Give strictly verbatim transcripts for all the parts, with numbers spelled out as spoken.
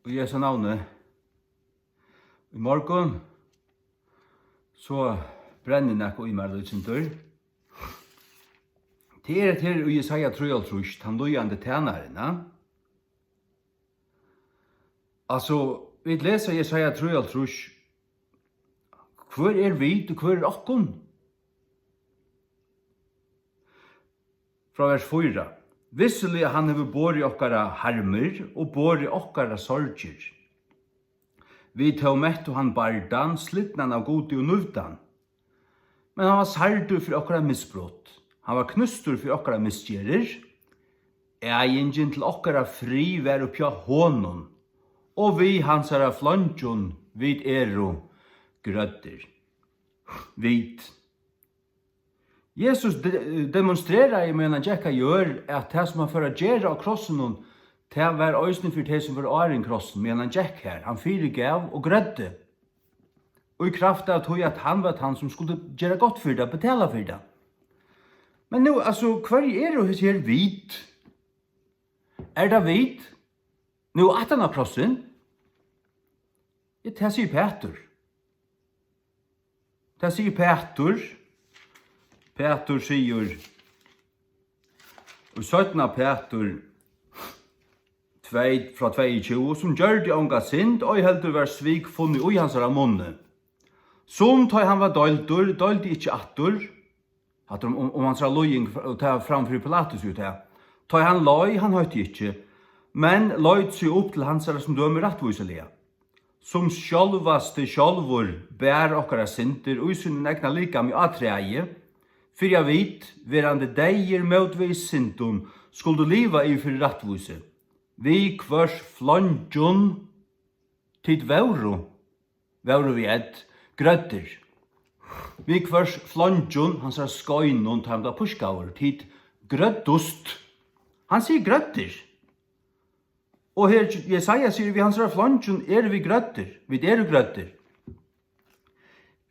Í Jesu navni. Í morgun, so brennir nakað í mær, lítið sindur. Tað er hetta her í Jesaja trýoghálvtrýss, tann líðandi tænarin, ja? Altso, vit lesa Jesaja trýoghálvtrýss, hvør er vit og hvør er okkum? Frá vers fýra: Vissuliga, hann hevur borið okkara harmir og borið okkara sorgir. Vit tó mettu hann bardan, slitnan av Gudi og nívdan. Men hann var særdur fyri okkara misbrot, hann var knústur fyri okkara misgerðir. Agingin til okkara frið var uppi á honum, og við hansara fleingum vit eru grøddir. Vit. Jesus de-, demonstreraði, meðan hann gekk á jørð, at tað, sum hann fór at gera á krossinum, tað var eisini fyri tey, sum vóru áðrenn krossin, meðan hann gekk har. Hann fyrigav og grøddi. Og í kraft av tí, at hann var tann, sum skuldi gera gott fyri tað, betala fyri tað. Men nú, altso, hvør eru hesi her vit? Er tað vit? Nú, aftan á krossin? Ja, tað sigur Pætur. Tað sigur Pætur. Pætur sigur, í seinna Pætur tvey, frá tveyogtjúgu, sum gjørdi onga synd, ei heldur var svik funnið í hansara munni. Sum, tá ið hann var deildur, deildi ikki aftur. Hatta er um, um, um hansara líðing, og tað fram fyri Pilatus, jú, tað. Tá ið hann leið, hann hótti ikki, men leit seg upp til hansara, sum dømir rættvísiliga. Sum sjálvasti sjálvur bar okkara syndir í sínum egna likami á træið, fyri at vit, verandi deyðir mótvegis syndum, skuldu liva yvir fyri rættvísi. Við hvørs fleingum tit vóru, vóru vit grøddir. Við hvørs fleingum hansara skeinum, tá hann bleiv pískaður, tit grøddust. Hann sigur grøddir. Og her, Jesaja sigur, við hansara fleingum eru vit grøddir. Vit eru grøddir.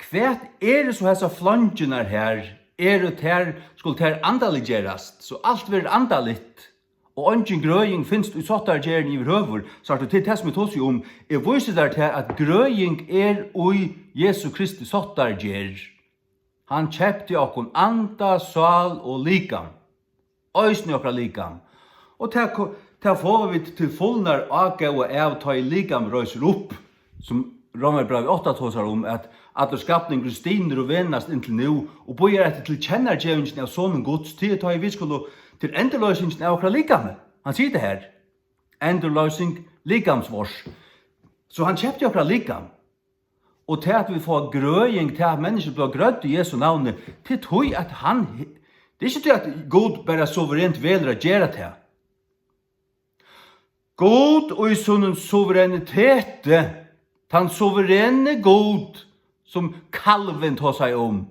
Hvat eru so hesar fleingirnar her? Eru tær, skulu tær andaliggjerast, so alt verður andaligt, og eingin grøðing finst í sáttargerðini yvirhøvur, sært tú, til tað, sum eg tosi um. Eg vísi tær tað, at grøðing er í Jesu Kristi sáttargerð. Hann keypti okkum anda, sál og likam. Eisini okkara likam. Og tað ko-, tað fáa vit til fulnar ágóða av, tá ið likam reisur upp, sum Rómarbrævið átta tosar um, at allur skapningurin stynur og venast inntil nú, og bíðar eftir til kennargevingina av Sonum Guds, tí tá ið vit skulu til endurloysingina av okkara likami. Hann sigur tað her. Endurloysing likams vors. So hann keypti okkara likam. Og tað, at vit fáa grøðing, tað, at menniskju blíva grødd í Jesu navni, tað er tí, at hann, tað er ikki tí, at Gud bara suverent velur at gera tað. Gud í sínum suvereniteti, tann suvereni Gud, sum Calvin tosaði um,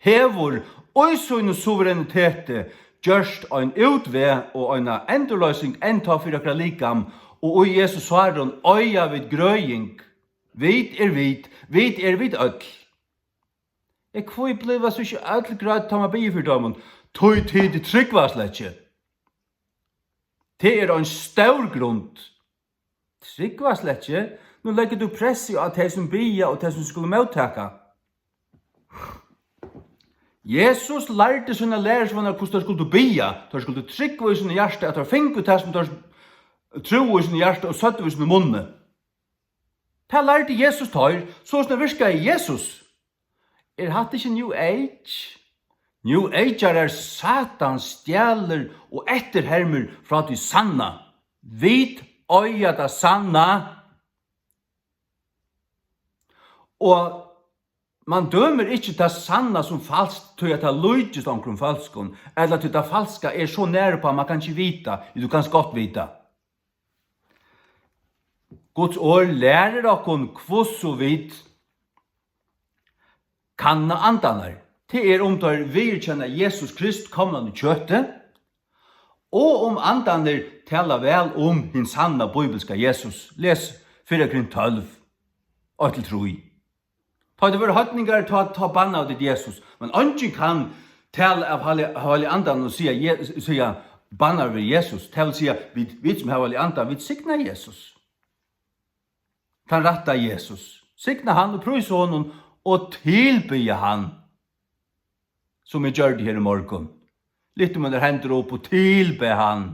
hevur í sínum suvereniteti gjørt ein útveg og eina endurloysing enntá fyri okkara likam, og í Jesu sárum eiga vit grøðing. Vit er vit. Vit er vit øll. Og hví bliva so ikki øll grødd, tá man biður fyri teimum? Tí tit trúgva slett ikki. Tað er ein stór grund. Trúgva slett ikki. Nú leggur tú pressu á tey, sum biðja, og tey, sum skulu móttaka. Jesus lærdi sínar lærisveinar, hvussu teir skuldu biðja. Teir skuldu trúgva í sínum hjarta, at teir fingu tað, sum teir trúðu í sínum hjarta og søgdu við sínum munni. Tað lærdi Jesus teir, soleiðis virkaði Jesus. Er hatta ikki New Age? New Age er Satan stjálur og eftirhermir frá tí sanna. Vit eiga tað sanna. Og man dømir ikki tað sanna sum falskt, tí at tað líkist onkrum falskum, ella tí tað falska er so nær uppá, man kann ikki vita, jú, tú kanst gott vita. Guds orð lærir okkum, hvussu vit kanna andarnar. Tað er, um teir viðurkenna Jesus Krist komnan í kjøti, og um andarnir tala væl um hin sanna bíbilska Jesus. Les fyrra Korint tólv, eitt til trý. Tá tey vóru heidningar, tá, tá bannaðu tit Jesus. Men eingin kann tala av Heil-, Heilaga Andanum og siga Je-, siga bannar við Jesus. Tað vil siga, vit, vit sum hava Heilaga Andan, vit signa Jesus. tann rætta Jesus. Signa hann og prísa honum og tilbiðja hann, sum eg gjørdi her í morgun. Lyfti mínar hendur upp og tilbað hann.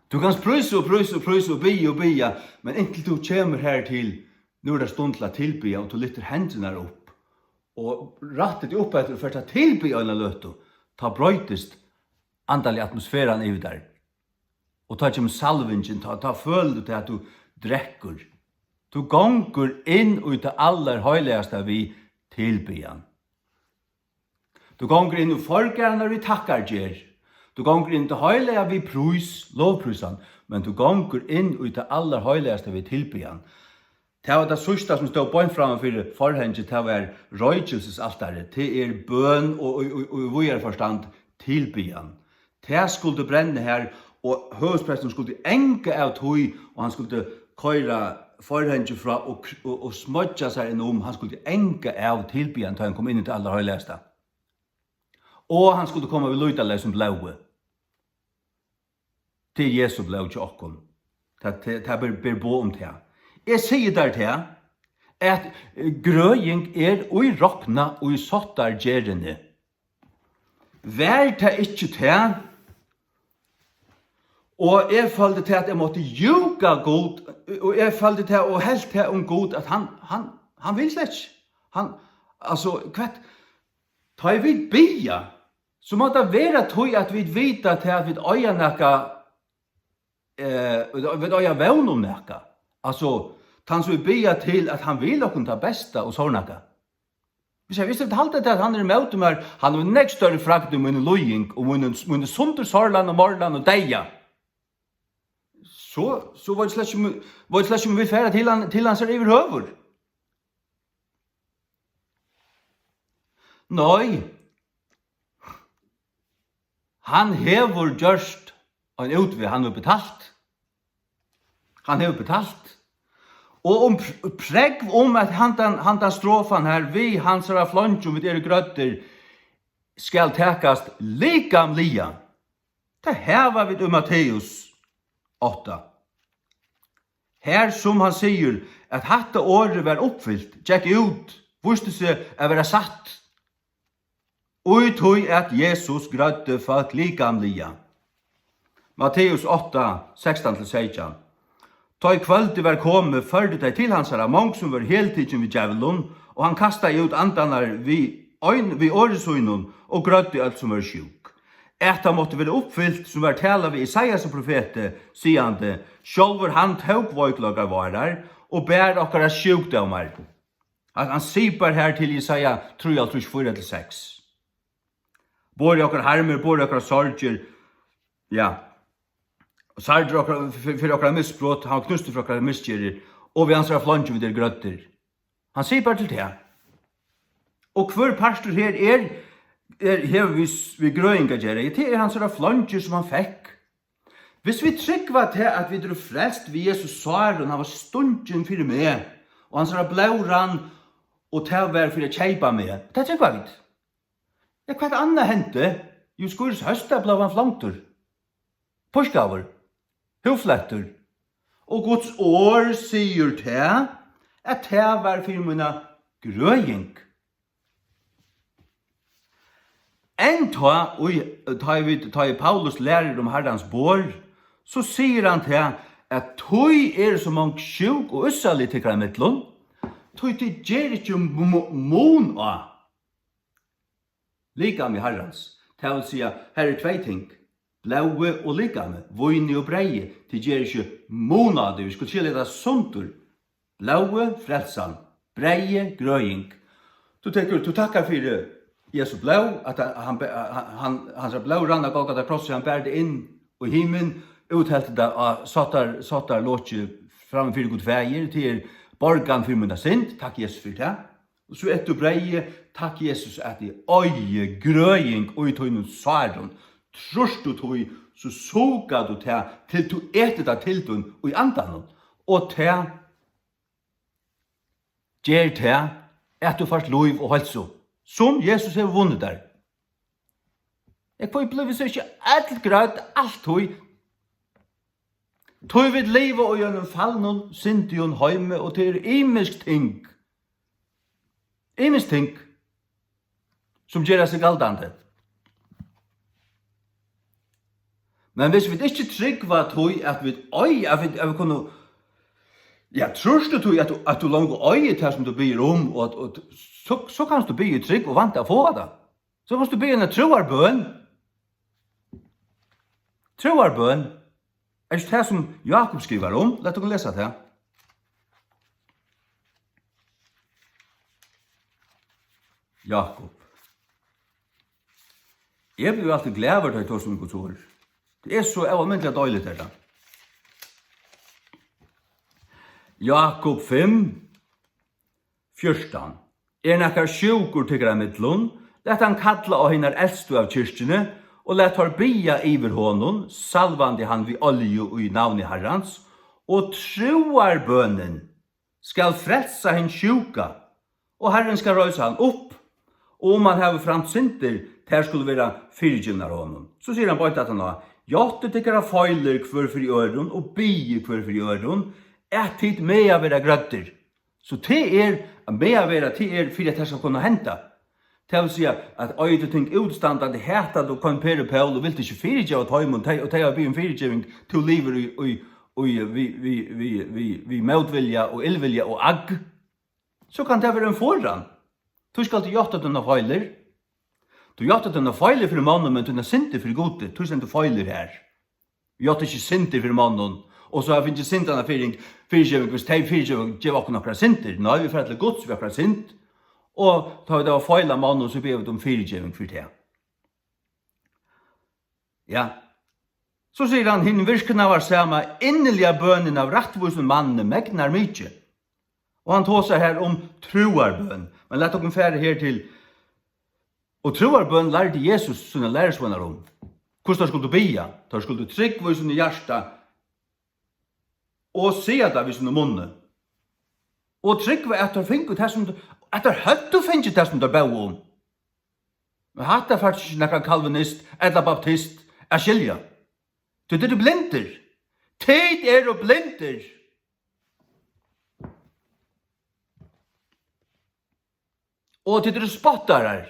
Tú kanst prísa og prísa og prísa og biðja og biðja, men inntil tú kemur her til, nú er tað stund til at tilbiðja, og tú lyftir hendurnar upp og rættir teg upp eftir og fert at tilbiðja eina løtu, tá broytist andaliga atmosferan yvir tær. Og tá kemur salvingin, tá, tá følir tú tað at tú drekkur. Tú gongur inn í tað allarheilagasta við tilbiðjan. Tú gongur inn í forgarðarnar við takkargerð. Tú gongur inn í tað heilaga við prís, lovprísan, men tú gongur inn í tað allarheilagasta við tilbiðjan. Tað var tað síðsta, sum stóð beint framman fyri forhangið, tað var roykelsisaltarið. Tað er bøn og, og, og, og í víðari forstand tilbiðjan. Tað skuldi brenna har, og høvuðspresturin skuldi anga av tí, og hann skuldi koyra forhangið frá og, og, og smoyggja sær inn um. Hann skuldi anga av tilbiðjan, tá hann kom inn í tað allarheilagasta. Og hann skuldi koma við lýtaleysum blóði. Tað er Jesu blóð hjá okkum. Tað, tað, tað ber, ber boð um tað. Eg sigi tær tað, at, eh, grøðing er í rokna í sáttargerðini. Var tað ikki tað, og eg føldi tað, at eg mátti júka Gud, og eg føldi tað og helt tað um Gud, at hann, hann, hann vil slett ikki. Hann, altso, hvat, tá ið vit biðja, so má tað vera tí, at vit vita tað, at vit eiga nakað, eh, vit eiga vón um nakað. Altso, tann sum vit biðja til, at hann vil okkum tað besta og so nakað. Hvis eg, hvis eg haldi tað, at hann er ímóti mær, hann hevur nógv størri fragd í míni líðing og míni, míni sundur sorlan og morlan og deyða. So, so veit eg slett ikki, um- veit eg slett ikki, um vit fara til hann, til hansara yvirhøvur. Nei. Hann hevur gjørt ein útveg, hann hevur betalt. Hann hevur betalt. Og um pr-, prógv um, at handan, handan strofan her við hansara fleingum, vit eru grøddir, skal takast likamliga. Tað hava vit í Matteus átta. Her sum hann sigur, at hatta orðið var uppfylt, gekk út, vísti seg at vera satt. Í tí at Jesus grøddi fólk likamliga. Matteus átta, sekstan til seytjan. Tá ið kvøldið var komið, førdu tey til hansara mong, sum vóru heltikin við djevlum, og hann kastaði út andarnar við ein, við orði sínum, og grøddi øll, sum vóru sjúk. At tað mátti vera uppfylt, sum var talað við Esaias profeti, sigandi: Sjálvur hann tók veikleikar várar og bar okkara sjúkdómar. Hann, hann sipar her til Jesaja trýoghálvtrýss, fýra til seks. Borið okkara harmir, borið okkara sorgir, ja. Og særdur okkara, fyri, fyri okkara misbrot, hann var knústur fyri okkara misgerðir, og við hansara fleingum vit eru grøddir. Hann sipar til tað. Og hvør partur her er, er, hevur við, við grøðing at gera. Tað er hansara fleingir, sum hann fekk. Hvis vit trúgva tað, at vit eru frelst við Jesus sár, og hann var stungin fyri meg, og hansara blóð rann, og tað var fyri at keypa meg, tað trúgva vit. Ja, hvat annað hendi? Jú, skírhósdagin bleiv hann flongdur, pískaður, húðflettur. Og Guds orð sigur tað, at tað var fyri mína grøðing. Enn tá ið, tá ið vit, tá ið Paulus lærir um Harrans borð, so sigur hann tað, at tí eru so mong sjúk og ússalig tykkara millum, tí tit gera ikki mu-, mun á likami Harrans. Tað vil siga, her eru tvey ting, blóði og likami, víni og breyði. Tit gera ikki mun á tí, vit skulu skilja tað sundur. Blóðið, frelsan. Breyðið, grøðing. Tú tekur, tú takkar fyri Jesu blóð, at hann, hann, hann, hansara blóð rann á Golgata krossi, hann bar tað inn í himin, úthelti tað á sáttar-, sáttarlokið framman fyri Gud Faðir, tað er borgan fyri mína synd, takk Jesus fyri tað. Og so etur tú breyðið, takk Jesus at eg eigi grøðing í tínum sárum. Trýrt tú tí, so sugar tú tað, til tú etur tað til tín í andanum. Og tað ger tað, at tú fært lív og heilsu, sum Jesus hevur vunnið tær. Eg, hví blíva so ikki øll grødd altíð? Tí vit liva í einum falnum, syndigum heimi, og tað eru ymisk ting, ymisk ting, sum gera seg galdandi. Men hvis vit ikki trúgva tí, at vit ei-, at vit, at vit kunnu, ja, trýrt tú tí, at tú, at tú longu eigur tað, sum tú biður um, og at, og so, so kanst tú biðja í trúgv og vænta at fáa tað. So kanst tú biðja eina trúarbøn. Trúarbøn. Er ikki tað, sum Jákup skrivar um? Lat okkum lesa tað. Jákup. Eg blívi altíð glaður, tá eg tosi um Guds orð. Tað er so óalmindiliga deiligt, er tað. Jákup fimm, fjúrtan. Er nakar sjúkur tykkara millum, lat hann kalla á hinar elstu av kirkjuni, og lat teir biðja yvir honum, salvandi hann við olju í navni Harrans, og trúarbønin skal frelsa hin sjúka, og Harrin skal reisa hann upp, og um hann hevur framt syndir, tær skulu vera fyrigivnar honum. So sigur hann beint aftan á: Játtið tykkara feilir hvør fyri øðrum, og biðið hvør fyri øðrum, at tit mega vera grøddir. So tað er, at mega vera, tað er fyri, at tað skal kunna henda. Tað vil siga, at eigur tú ting útistandandi, hatar tú Hvønn Per og Pól og vilt ikki fyrigeva teimum, tey, og tey hava biðið um fyrigeving, tú livir í, í, í, við, við, við, við, við mótvilja og illvilja og agg, so kann tað vera ein forðan. Tú skalt játta tínar feilir. Tú játtar tínar feilir fyri monnum, men tínar syndir fyri Gudi, tú stendur feilir her. Játta ikki syndir fyri monnum, og so hava fingið syndanna fyri, fyrigeving, hvis tey fyrigeva, geva okkum okkara syndir. Nei, vit fara til Guds við okkara synd, og tá vit hava feilað monnum, so biðja vit um fyrigeving fyri tað. Ja. So sigur hann: Hin virknarsama, inniliga bønin av rættvísum manni megnar mikið. Og hann tosar her um trúarbøn. Men lat okkum fara her til, og trúarbøn lærdi Jesus sínar lærisveinar um. Hvussu teir skuldu biðja. Teir skuldu trúgva í sínum hjarta og siga tað við sínum munni. Og trúgva, at teir fingu tað, sum, at teir høvdu fingið tað, sum teir bóðu um. Men hatta fært ikki nakran kalvinist ella baptist at skilja. Tí tit eru blindir. Tit eru blindir. Og tit eru spottarar.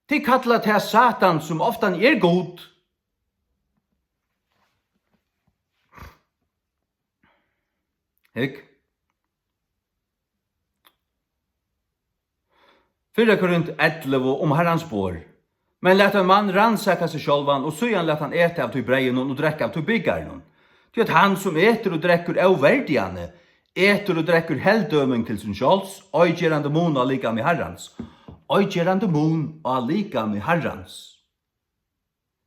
Tit kalla tað Satan, sum oftan er Gud. Hygg. Fyrra Korint ellivu, um Harrans borð. Men lat ein mann rannsaka seg sjálvan, og síðan lat hann eta av tí breyðinum og drekka av tí bikarinum. Tí at hann, sum etur og drekkur óverdigani, etur og drekkur helldøming til sín sjálvs, ei gerandi mun á likami Harrans. Ei gerandi mun á likami Harrans.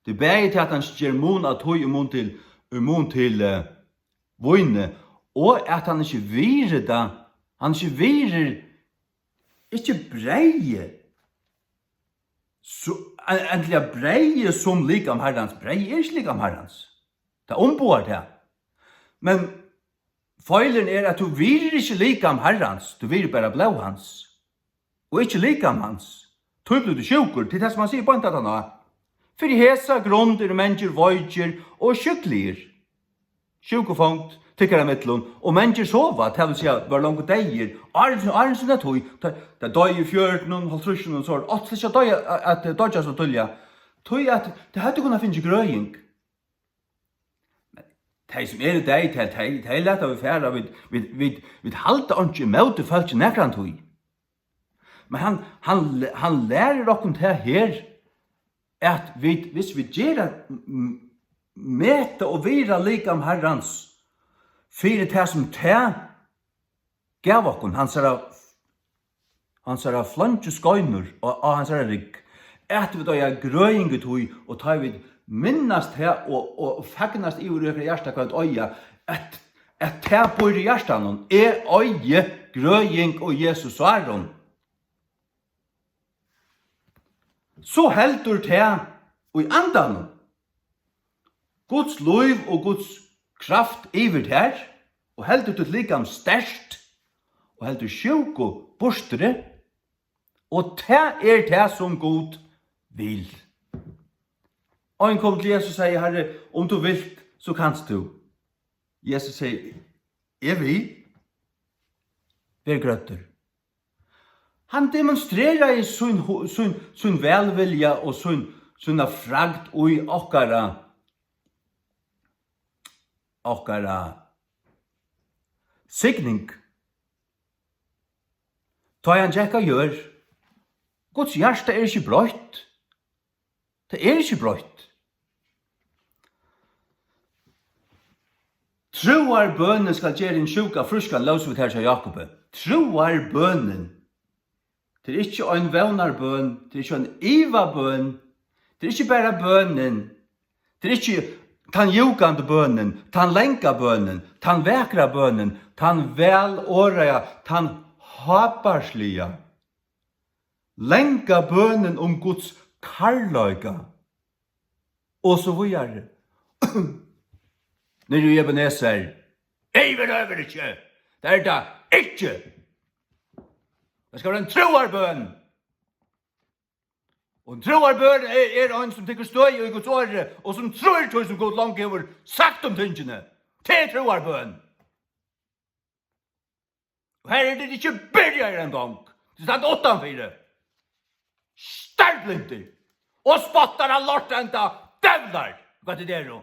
Tað er bæði tað, at hann ikki ger mun á tí í mun til, í mun til, eh, víni, og at hann ikki virðir tað, hann ikki virðir, ikki breyðið, so, en-, endiliga breyðið sum likam Harrans. Breyðið er ikki likam Harrans. Tað umboðar tað. Men feilurin er, at tú virðir ikki likam Harrans, tú virðir bara blóð hans, og ikki likam hans. Tí blívur tú sjúkur, til tað, sum hann sigur beint aftan á. Fyri hesa grund eru mangir veikir og sjúkligir. Sjúkufongt tykkara millum, og mangir sova, tað vil siga, vóru longu deyðir. Áðrenn, áðrenn sína tíð, tá, tá doyðu í fjørutunum, hálvtrýssunum, so áttu ikki at doyggja, at doyggja so tíðliga. Tí at tey høvdu kunnað fingið grøðing. Men tey, sum eru deyð, tey, tey, tey lata vit fara, vit, vit, vit, vit halda einki ímóti fólki nakrantíð. Men hann, hann, hann lærir okkum tað her, at vit, hvis vit gera, m-, meta og virða likam Harrans fyri tað, sum tað gav okkum, hansara, hansara fleingis skeinur á, á hansara rygg, at vit eiga grøðing í tí, og tá vit minnast tað og, og, og fagnast yvir í okkara hjarta, hvat vit eiga, at, at tað býr í hjartanum. Eg eigi grøðing í Jesu sárum. So heldur tað í andanum. Guds lív og Guds kraft yvir tær, og heldur títt likam sterkt, og heldur sjúku burturi, og tað er tað, sum Gud vil. Ein kom til Jesus og segði: "Harri, um tú vilt, so kanst tú." Jesus segði: "Eg vil. Ver grøddur." Hann demonstreraði sín hu-, sín, sín vælvilja og sín, sína fragd í okkara, okkara signing. Tá ið hann gekk á jørð, Guds hjarta er ikki broytt. Tað er ikki broytt. Trúarbønin skal gera hin sjúka frískan, lósu vit her hjá Jákupi. Trúarbønin. Tað er ikki ein vónarbøn, tað er ikki ein ivabøn, tað er ikki bara bønin, tað er ikki tann júkandi bønin, tann langa bønin, tann vakra bønin, tann vælorðaða, tann hábærsliga, langa bønin um Guds kærleika, og so víðari. Niðri í Ebenezer, yvirhøvur ikki, tað er tað ikki. Tað skal vera ein trúarbøn. Og ein trúarbøn er, er ein, sum tekur støði í Guds orði, og sum trýr tí, sum Gud longu hevur sagt um tingini. Tað er trúarbøn. Og her eru tit ikki byrjaðir eingong. Tit standa uttanfyri. Starblindir. Og spottar av lortenda døvlar. Hvat er tað, jú?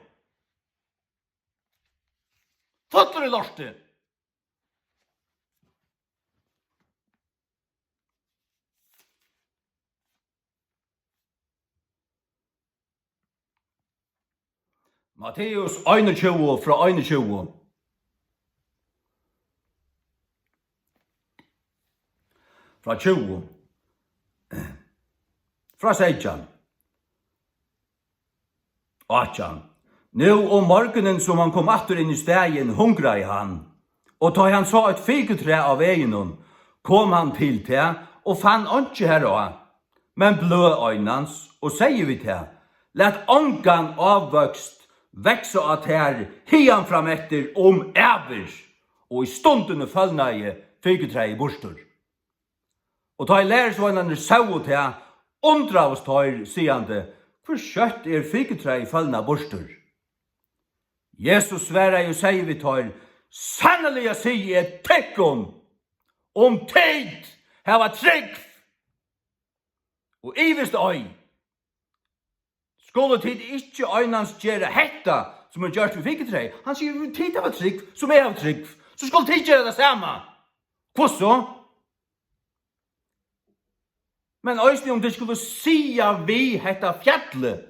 Fullir í lorti. Matteus einogtjúgu, frá einogtjúgu. Frá tjúgu. Frá seytjan. Átjan. Nú um morgunin, sum hann kom aftur inn í staðin, hungraði hann. Og tá hann sá eitt fikutræ á veginum, kom hann til tað og fann einki hará, men bløð einans, og segði við tað: Lat ongan ávøkst vaksa á tær hiðan frameftir um ævir. Og í stundini følnaði fikutræið burtur. Og tá ið lærisveinarnir sóu tað, undraðust teir, sigandi: Hvør skjótt er fikutræið følnað burtur? Jesus svaraði og segði við teir: Sanniliga sigi eg tykkum, um tit hava trúgv og ivist ei, skulu tit ikki einans gera hetta, sum er gjørt við fikutræið? Hann sigur: Tit hava trúgv, sum eg havi trúgv, so skulu tit gera tað sama. Hvussu? Men eisini um tit skulu siga við hetta fjallið: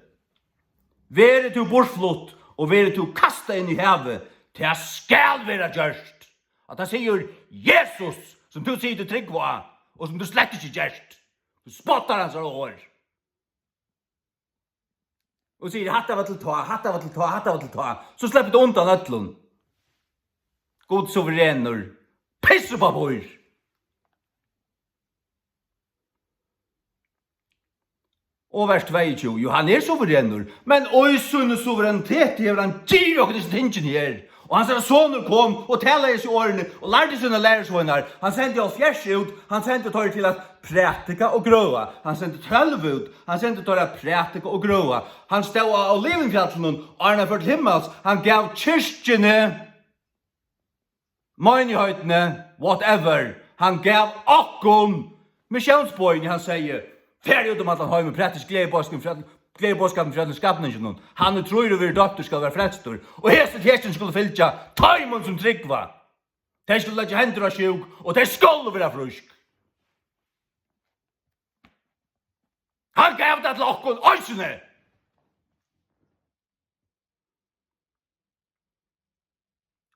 Verði tú burtflutt og verði tú kastað inn í havið, tað skal vera gjørt. At tað sigur Jesus, sum tú sigur tú trúgv á, og sum tú slett ikki gert. Tú spottar hansara orð. Og sigur: Hatta var til tá, hatta var til tá, hatta var til tá. So sleppur tú undan øllum. Gud suverenur. Pissupappír. Og vers tveyogtjúgu, jú, hann er suverenur, men í sínum suvereniteti hevur hann givið okkum hesi tingini her. Og hansara sonur kom og talaði hesi orðini og lærdi sínar lærisveinar. Hann sendi hálvfjerðs út, hann sendi teir til at prædika og grøða. Hann sendi tólv út, hann sendi teir at prædika og grøða. Hann stóð á Olivinfjallinum, áðrenn hann fór til himmals. Hann gav kirkjuni, meinigheitina, whatever. Hann gav okkum missiónsboðini, hann segði: Farið út um allan heim og prædikið gleðiboðskapin frá, gleðiboðskapin frá øllum skapninginum. Hann ið trýr og verður doyptur skal verða frelstur. Og hesi tekin skulu fylgja teimum, sum trúgva. Tey skulu leggja hendur á sjúk, og tey skulu verða frísk. Hann gav tað til okkum eisini.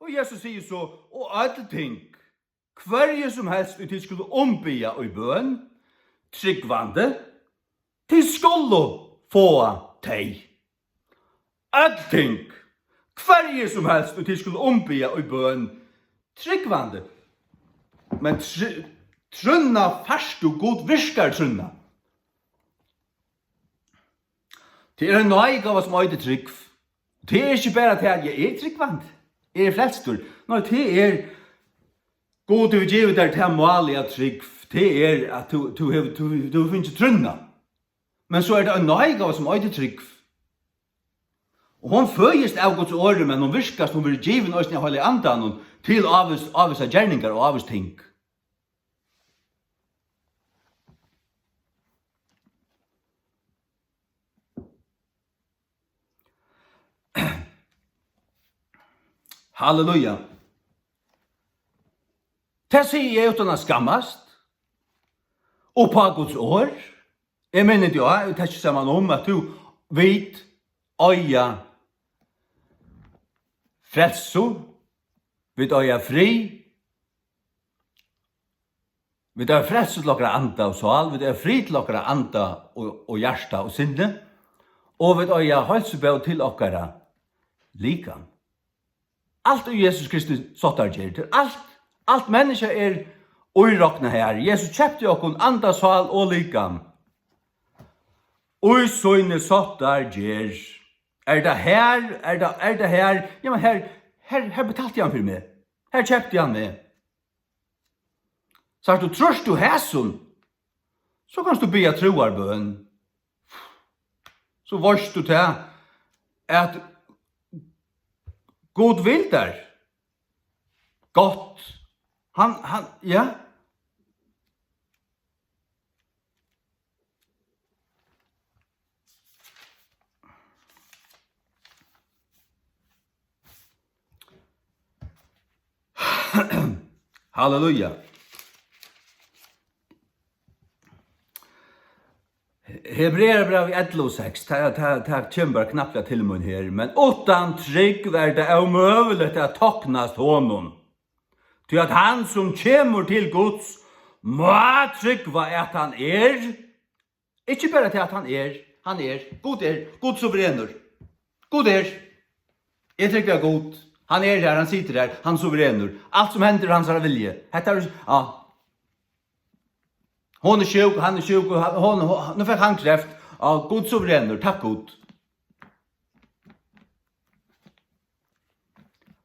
Og Jesus sigur so: Og øll ting, hvørji sum helst, ið tit skulu umbiðja í bøn, trúgvandi, tit skulu fáa tey. Øll ting, hvørji sum helst, ið tit skulu umbiðja í bøn, trúgvandi. Men tr-, trúnna fært tú, Gud virkar trúnna. Tað er ein náðigáva, sum eitur trúgv. Tað er ikki bara tað, at eg eri trúgvandi, eg eri frelstur. Nei, tað er, Gud hevur givið tær tað málið av trúgv. Tað er, at tú, tú hevur, tú, tú hevur fingið trúnna. Men so er tað ein náðigáva, sum eitur trúgv. Og hon føðist av Guds orði, men hon virkast, hon verður givin eisini av Heilaga Andanum til ávís, ávísar gerningar og ávís ting. Halleluja. Tað sigi eg uttan at skammast. Upp á Guds orð. Eg minni teg á, vit taka saman um, at tú, vit eiga frelsu, vit eiga frið, vit eiga frelsu til okkara anda og sál, vit eiga frið til okkara anda og, og hjarta og sinni, og vit eiga heilsubót til okkara likam. Alt í Jesus Kristi sáttargerð. Til alt, alt menniskja er íroknað her. Jesus keypti okkum anda, sál og likam. Í síni sáttargerð. Er tað her? Er tað, er tað her? Jamen, her, her, her betalti hann fyri meg. Her keypti hann meg. Sært tú, trýrt tú hesum, so kanst tú biðja trúarbøn. So veitst tú tað, at Gud vil tær gott. Hann, hann, ja. Halleluja. Hebrearabrævið ellivu seks, tað, tað, tað kemur bara knappliga til mín her, men uttan trúgv er tað ómøguligt at toknast honum. Tí at hann, sum kemur til Guds, má trúgva, at hann er. Ikki bara tað, at hann er, hann er. Gud er, Gud suverenur. Gud er. Eg trúgvi á Gud. Hann er her, hann situr her, hann er suverenur. Alt sum hendir er hansara vilji. Hetta er, ja. Hon er sjúk, hann er sjúkur, hann, hon, hon, nú fekk hann kreft. Ja, Gud suverenur, takk Gud.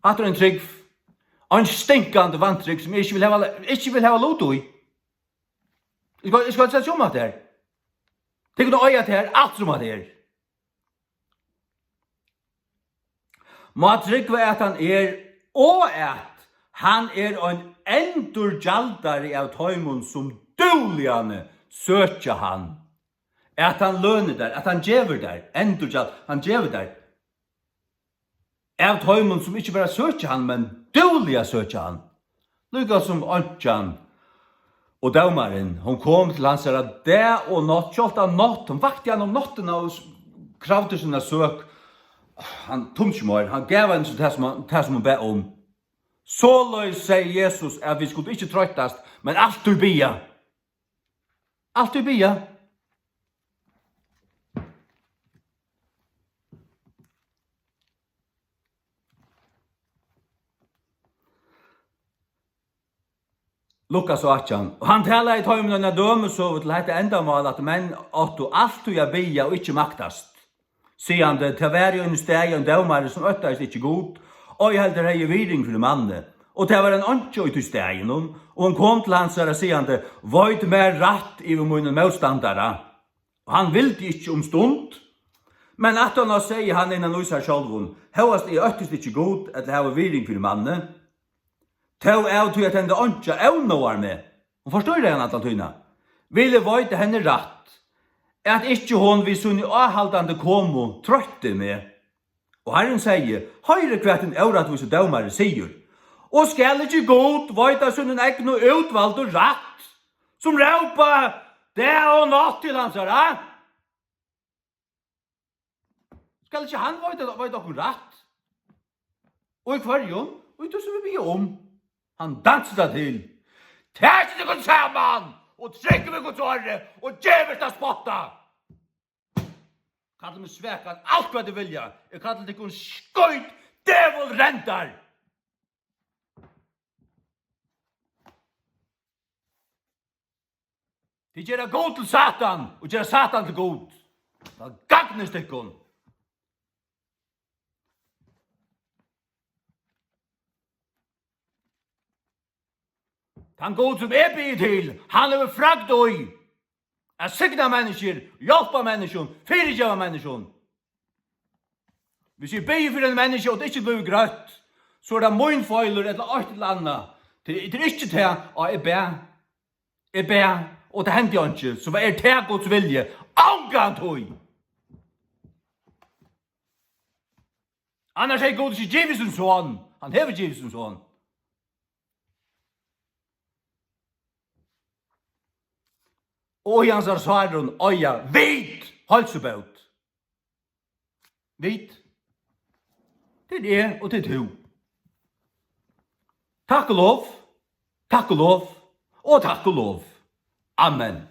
Hatta er ein trúgv. Ein stinkandi vantrúgv, sum eg ikki vil hava, ikki vil hava lut í. Eg skal, eg skal seta sum at tær. Tykkum at eiga tær, alt sum at er. Má trúgva, at hann er, og at hann er ein endurgjaldari av teimum, sum dúgliga søkja hann. At hann lønir tær, at hann gevur tær, endurgjald, hann gevur tær. Av teimum, sum ikki bara søkja hann, men dúgliga søkja hann. Líka sum einkjan og dómarin, hon kom til hansara dag og nátt, sjálvt á nátt, hon vakti hann um náttina og s-, kravdi sína søk. Hann tumdi ikki meir, hann gav henni so tað, sum hann, tað, sum hon bað um. Soleiðis segði Jesus, at vit skuldu ikki troyttast, men altíð biðja. Altíð biðja. Lukas átjan. Og hann talaði teimum eina dømisøgu til hetta endamál, at menn áttu altíð at biðja og ikki maktast. Sigandi, tað var í einum staði ein dómari, sum óttaðist ikki Gud, ei heldur hevði virðing fyri manni. Og tað var ein einkja í tí staðinum, og hon kom til hansara, sigandi, veit mær rætt yvir mínum mótstandara. Og hann vildi ikki um stund, men aftaná segði hann innan í sær sjálvum, hóast eg óttist ikki Gud, ella havi virðing fyri manni, tó av tí at henda einkja ónáðar meg, hon forstýrar hann alla tíðina, vil eg veita henni rætt, at ikki hon við síni áhaldandi komu troytti meg. Og Harrin segði, hoyrið, hvat hin órættvísi dómari sigur. Og skal ikki Gud veita sínum egnu útvaldu rætt, sum rópa dag og nátt til hansara? Skal ikki hann veita, veita okkum rætt? Og í hvørjum? Og í tí sum vit biðja um. Hann dansar tað til. Takið tykkum saman og trúgvið Guds orði og gevist at spotta. Kallið meg svakan, alt hvat tit vilja. Eg kalli tykkum skít, djevul, rendar. Tit gera Gud til Satan og gera Satan til Gud. Tað gagnist tykkum. Tann Gud, sum eg biði til, hann hevur fragd í at signa menniskjur, hjálpa menniskjum, fyrigeva menniskjum. Hvis eg biði fyri einum menniskja, og tað ikki blívur grøtt, so er tað mín feilur ella eitt ella annað. Tað, tað er ikki tað, og eg bað, eg bað, og tað hendi einki, so er tað Guds vilji. Ongantíð! Annars hevði Gud ikki givið sín son. Hann hevur givið sín son. Og í hansara sárum eiga vit heilsubót. Vit. Tað er eg og tað er tú. Takk og lov. Takk og lov. Og takk og lov. Amen.